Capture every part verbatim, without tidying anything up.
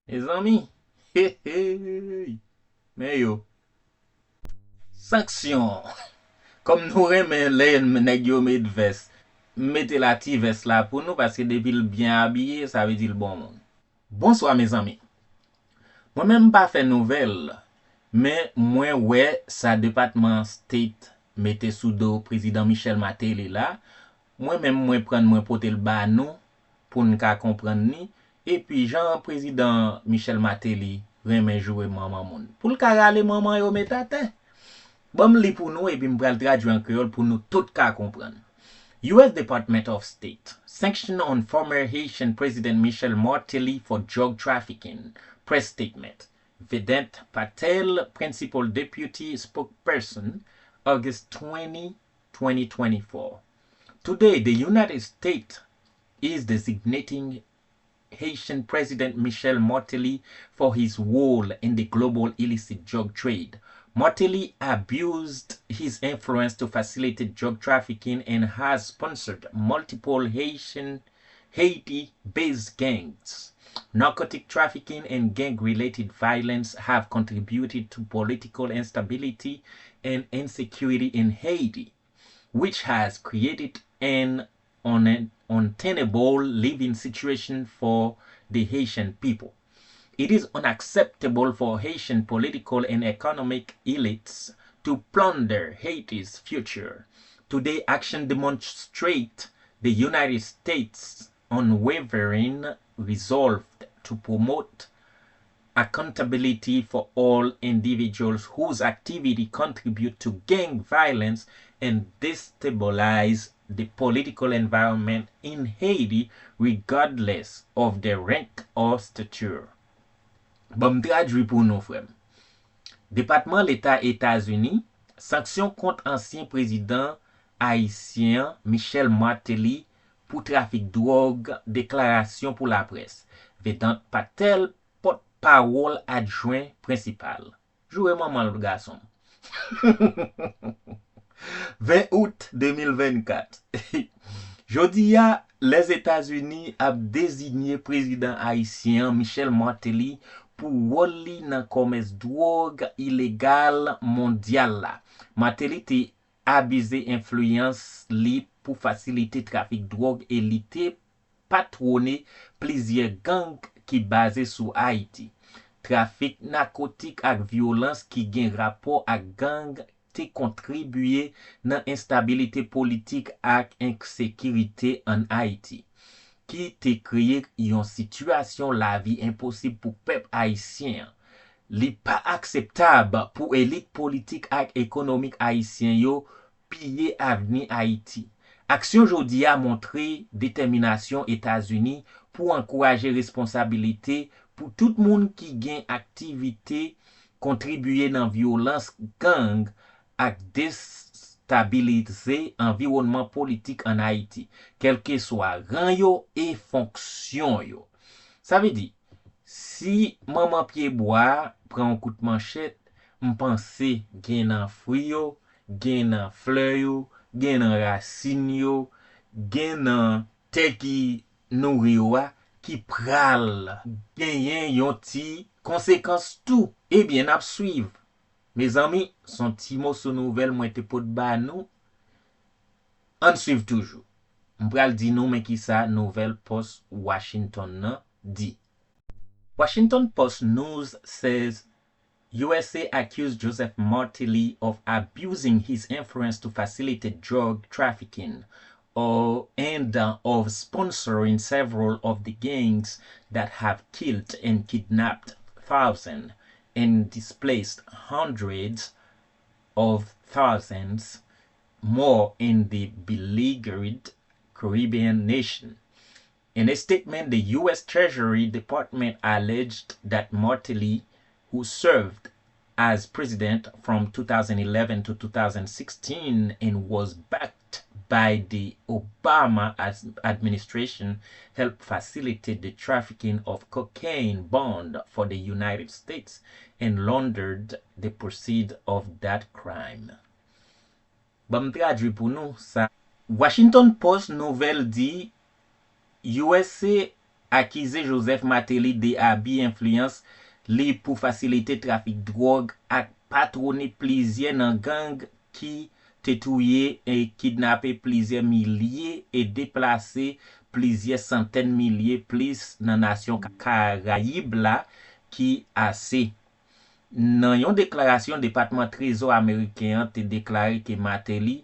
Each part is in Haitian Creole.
Mezanmi, hey, hey, men yo. Sanksyon. Kòm nou renmen lè nèg yo met vès, mete la ti vès la pou nou, paske depi l byen abiye, sa vle di l bon moun. Bonswa, mezanmi. Mwen menm m pa fè nouvèl, men mwen wè sa Depatman State mete sou do Prezidan Michel Martelly la. Mwen menm, mwen pran l, mwen pote l ba nou pou n ka konprann li. Epi, jan Prezidan Michel Martelly renmen joure manman moun, pou l ka rale manman yo met atè. Ban m li pou nou, epi m pral tradui an kreyòl pou nou tout ka konprann. U S Department of State: Sanction on former Haitian President Michel Martelly for drug trafficking. Press statement. Vedant Patel, Principal Deputy Spokesperson, August twenty, twenty twenty-four. Today, the United States is designating Haitian President Michel Martelly for his role in the global illicit drug trade. Martelly abused his influence to facilitate drug trafficking and has sponsored multiple Haitian Haiti-based gangs. Narcotic trafficking and gang-related violence have contributed to political instability and insecurity in Haiti, which has created an un-, untenable living situation for the Haitian people. It is unacceptable for Haitian political and economic elites to plunder Haiti's future. Today, action demonstrate the United States' unwavering resolve to promote accountability for all individuals whose activity contribute to gang violence and destabilize the political environment in Haiti, regardless of their rank or stature. Ban m tradui pou nou, frè m. Depatman Leta Etazini, sanksyon kont ansyen prezidan ayisyen an, Michel Martelly, pou trafik dwòg, deklarasyon pou laprès. Vedant Patel, pòtpawòl adjwen prensipal. Joure manman l, gason m. Ven out de mil vennkat. Jodi a, Lèzetazini ap deziye prezidan ayisyen an, Michel Martelly, pou wòl li nan kòmès dwòg ilegal mondyal la. Martelly te abize enfliyans li pou fasilite trafik dwòg e li te patwone plizyè gang ki baze sou Ayiti. Trafik nakotik ak vyolans ki gen rapò ak gang te kontribye nan enstabilite politik ak ensekirite ann Ayiti, ki te kreye yon sitiyasyon lavi enposib pou pèp ayisyen an. Li pa akseptab pou elit politik ak ekonomik ayisyen yo piye avni Ayiti. Aksyon jodi a montre detèminasyon Etazini pou ankouraje responsabilite pou tout moun ki gen aktivite kontribye nan vyolans gang ak destabilize anviwònman politik ann Ayiti, kèlkeswa ran yo e fonksyon yo. Sa vle di, si manman pyebwa a pran yon kout manchèt, m panse gen nan fwi yo, gen nan flè yo, gen nan rasin yo, gen nan tè ki nouri yo a ki pral genyen yon ti konsekans tou. Ebyen, n ap swiv. Mezanmi, s on ti moso nouvèl mwen te pot ba nou. Ann swiv toujou. M pral di nou men kisa nouvèl Post Washington nan di. Washington Post News says U S A accused Joseph Martelly of abusing his influence to facilitate drug trafficking or, and, uh, of sponsoring several of the gangs that have killed and kidnapped thousands and displaced hundreds of thousands more in the beleaguered Caribbean nation. In a statement, the U S Treasury Department alleged that Martelly, who served as president from two thousand eleven to two thousand sixteen and was backed by the Obama as-, administration, helped facilitate the trafficking of cocaine bound for the United States and laundered the proceeds of that crime. Ban m tradui pou nou sa. Washington Post nouvèl di U S A, akize Joseph Martelly de abi enfliyans li pou fasilite trafik dwòg ak patwone plizyè nan gang ki te touye e kidnape plizyè milye e deplase plizyè santèn milye plis nan nasyon Karayib la ki ase. Nan yon deklarasyon, Depatman Trezò ameriken an te deklare ke Martelly,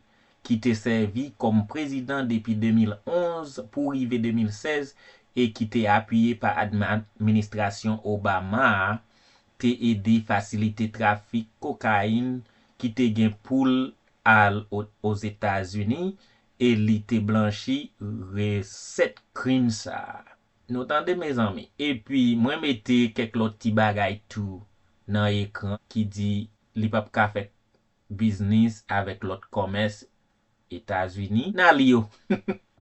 ki te sèvi kòm prezidan depi de mil onz pou rive de mil sèz e ki te apiye pa administrasyon Obama a, te ede fasilite trafik kokayin ki te gen pou l al Ozetazini e li te blanchi resèt krim sa a. Nou tande, mezanmi. Epi, mwen mete kèk lòt ti bagay tou nan ekran ki di li p ap ka fè biznis avèk lòt kòmès Etazini. N a li yo.